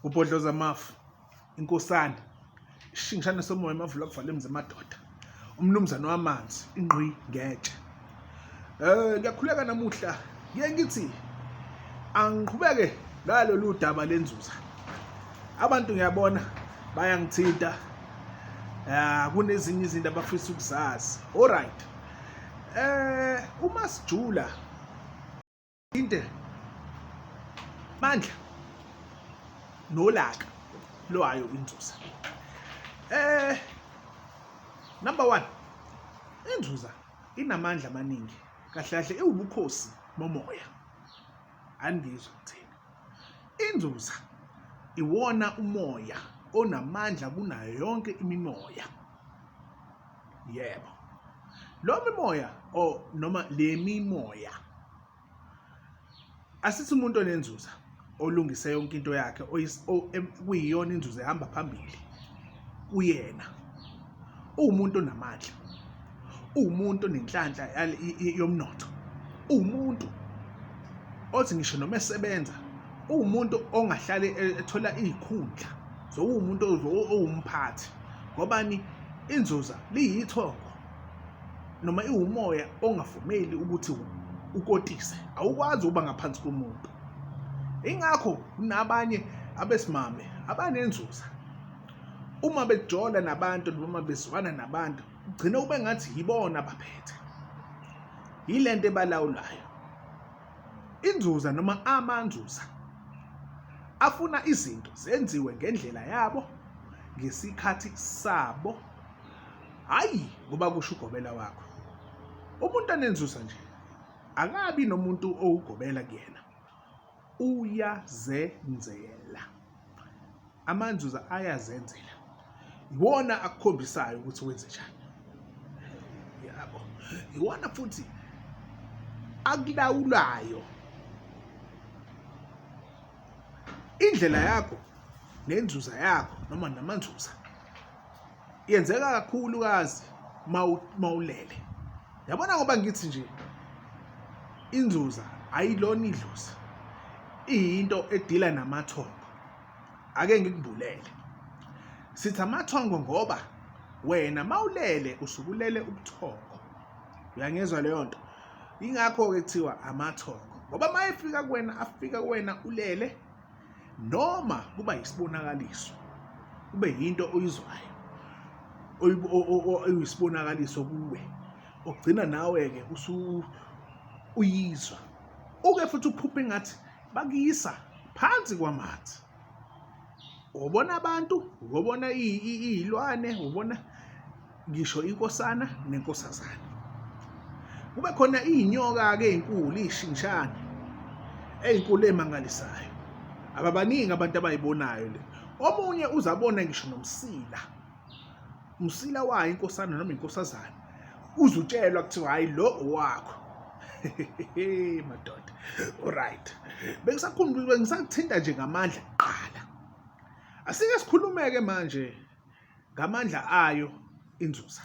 Ubhodloza amafu, inkosana, ishingishane somoya emavula kuvala emzi emadoda. Umnumzane wamanzi, ingqi ngetshe. Ngiyakhuleka namuhla, ngiye ngithi angiqhubeke ngalolu daba lenzuza. Abantu ngiyabona bayangithinta. Kunezinye izinto abafisa ukuzazi. Alright. Uma sijula into mandla nolaka lwayo inzuza. Number 1, inzuza inamandla amaningi, kahle kahle iwubukhosi bomoya. Angizwa ngithini. Inzuza iwona umoya onamandla kunayo yonke imimoya. Yebo, lo mimoya or noma le mimoya, asithi umuntu onenzuza olungise yonke into yakhe, kuyiyona inzuzo ehamba phambili kuyena, uwumuntu onamandla, uwumuntu onenhlanhla yomnotho, uwumuntu othi ngisho noma esebenza, uwumuntu ongahlale ethola iy'khundla, sowuwumuntu owumphathi. Ngobani? Inzuza liyithongo noma iwumoya ongavumeli ukuthi ukotise, awukwazi ukuba ngaphansi komuntu. Ingakho kunabanye abesimame abanenzuza, uma bejola nabantu noma bezwana nabantu, kugcina kube ngathi yibona abaphethe, yilento ebalawulayo. Inzuza noma amanzuza afuna izinto zenziwe ngendlela yabo ngesikhathi sabo, hhayi ngoba kusho ugobela wakho. Umuntu onenzuza nje akabi nomuntu owugobela kuyena, uyazenzela. Amanzuza ayazenzela, iwona akukhombisayo ukuthi wenze njani. Yabo, iwona futhi akulawulayo indlela yakho nenzuza yakho noma namanzuza. Yenzeka kakhulukazi mawulele. Yabona, ngoba ngithi nje inzuza ayilona idlozi, iyinto edila namathongo. Ake ngikubulele, sithi amathongo ngoba wena mawulele usukulele ubuthongo. Uyangizwa leyo nto? Ingakho-ke kuthiwa amathongo, ngoba uma efika kuwena, afika kuwena ulele, noma kuba yisibonakaliso, kube yinto oyizwayo oyisibonakaliso kuwe, ogcina nawe-ke uyizwa. Uke futhi uphuphe ngathi bakuyisa phansi kwamanzi, ubona abantu, ubona iy'lwane, ubona ngisho inkosana nenkosazana. Kube khona iy'nyoka-ke ey'nkulu, iy'shingishane ey'nkulu ey'mangalisayo. Ababaningi abantu abayibonayo le. Omunye uze abone ngisho nomsila, umsila wayo inkosana noma inkosazana, uze utshelwa kuthiwa hhayi lo owakho. Madoda, alright. Bengisakhumbula, bengisakuthinta nje ngamandla kuqala. Asike sikhulume-ke manje ngamandla ayo inzuza.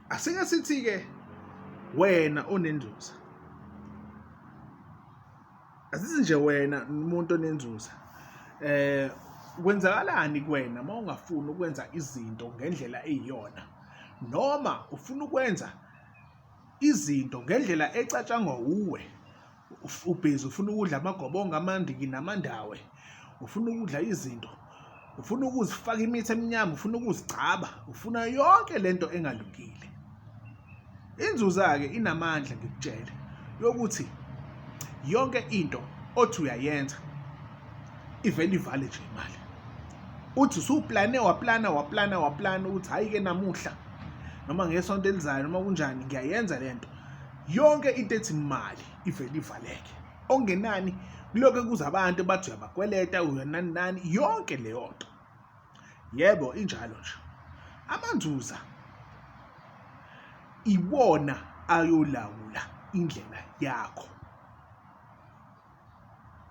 Asike sithi-ke wena onenzuza, asithi nje wena umuntu onenzuza, kwenzakalani kuwena uma ungafuni ukwenza izinto ngendlela eyiyona, noma ufuna ukwenza izinto ngendlela ecatshangwa wuwe? Ubhizi ufuna ukudla amagobongo, amandiki namandawe, ufuna ukudla izinto, ufuna ukuzifaka imithi eminyama, ufuna ukuzigcaba, ufuna yonke lento engalungile. Inzuza-ke inamandla, ngikutshele, yokuthi yonke into othi uyayenza ivele ivale nje imali. Uthi usuplane, waplana, waplana, waplana ukuthi hhayi-ke namuhla noma ngesonto elizayo noma kunjani ngiyayenza lento, yonke into ethi mali ivele ivaleke. Okungenani kulokhu kuza abantu bathi uyabakweleta, uyanani nani, yonke leyo nto. Yebo, injalo nje. Amanzuza iwona ayolawula indlela yakho.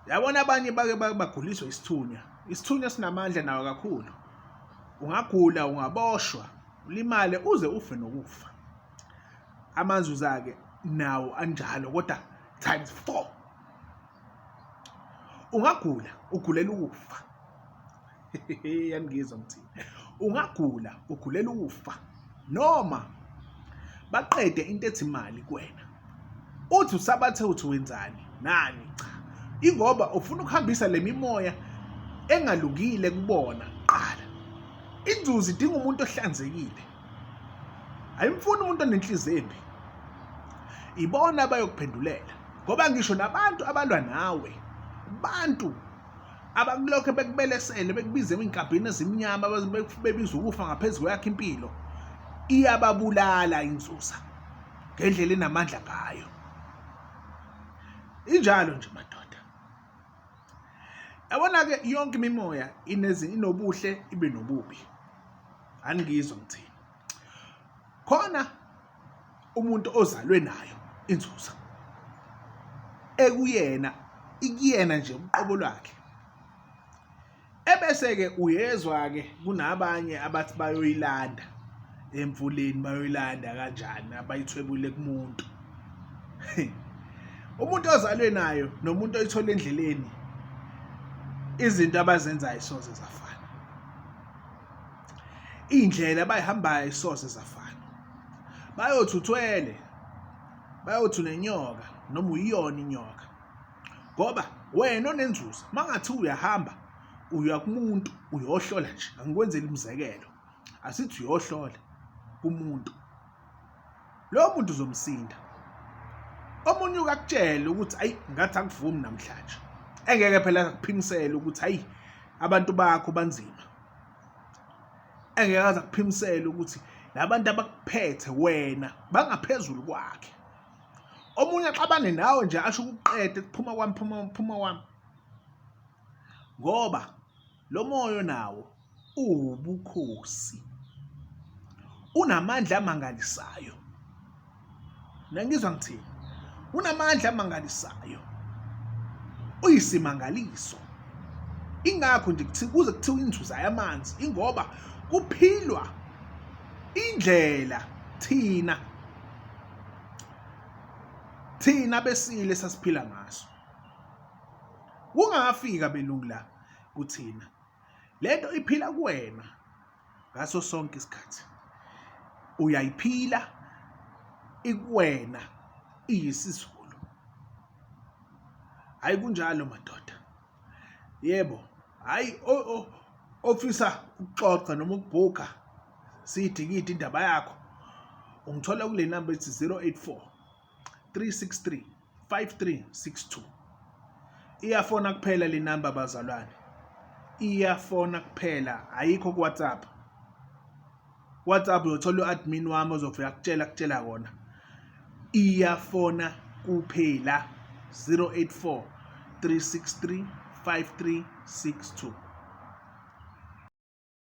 Yabona, abanye bake baguliswa isithunywa. Isithunywa sinamandla nawo kakhulu. Ungagula, ungaboshwa, ulimale uze ufe nokufa. Amanzuza-ke nawo anjalo, kodwa times 4. Ungagula ugulela ukufa. Yaningizwa ngithini? Ungagula ugulela ukufa noma baqede into ethi imali kuwena. Uthi usabathe uthi wenzani? Nani cha. Ingoba ufuna ukuhambisa lemimoya engalungile kubona kuqala. Inzuzo idinga umuntu ohlanzekile. Ayimfuni umuntu onenhliziyo embi. Ibona abayokuphendulela ngoba ngisho nabantu abalwa nawe bantu abakulokhe bekubelesele bekubize ezinkambini ezimnyama bebiza ukufa ngaphezu kweyakho impilo iyababulala inzuza ngendlela enamandla ngayo. Injalo nje madoda. Yabona-ke yonke imimoya inobuhle ibe nobubi. Aningizwa ngithini. Khona umuntu ozalwe nayo inzuza ekuyena ikuyena nje uqobo lwakhe. Ebese-ke uyezwa-ke kunabanye abathi bayoyilanda emfuleni bayoyilanda kanjani abayithwebule kumuntu. Umuntu ozalwe nayo nomuntu oyithola endleleni izinto abazenzayo soze zafana. Iy'ndlela abayihambayo soze zafana. Bayothi uthwele, bayothi unenyoka noma uyiyona inyoka. Ngoba wena onenzuzo mangathiwa uyahamba uya kumuntu uyohlola nje angikwenzeli umzekelo asithi uyohlola kumuntu lowo muntu uzomsinda omunye ukakutshela ukuthi ayi ngathi akuvumi namhlanje engeke phela akuphimisele ukuthi ayi abantu bakho banzima engeke aze akuphimisele ukuthi labantu abakuphethe wena bangaphezulu kwakhe omunye axabane nawe nje asho ukuqeda kuphuma kwami phuma phuma kwami ngoba lo moya nawo uwubukhosi unamandla amangalisayo nangizwa ngithini unamandla amangalisayo uyisimangaliso ingakho nje kuthi kuze kuthiwa inzuza yamanzi ingoba kuphilwa indlela thina thina besile sasiphila ngaso kungafika belungu la kuthina lento iphila kuwena ngaso sonke isikhathi uyayiphila ikuwena iyisizulu hayi kunjalo madoda yebo hayi ofisa ukuxoxa noma ukubhuka siyidikide indaba yakho ungithola kule namba ethi 084 363 5362 iyafona kuphela le namba bazalwane iyafona kuphela ayikho ku WhatsApp WhatsApp uyothola u-admin wami ozofika kutshela kutshela kona iyafona kuphela 084 363 5362.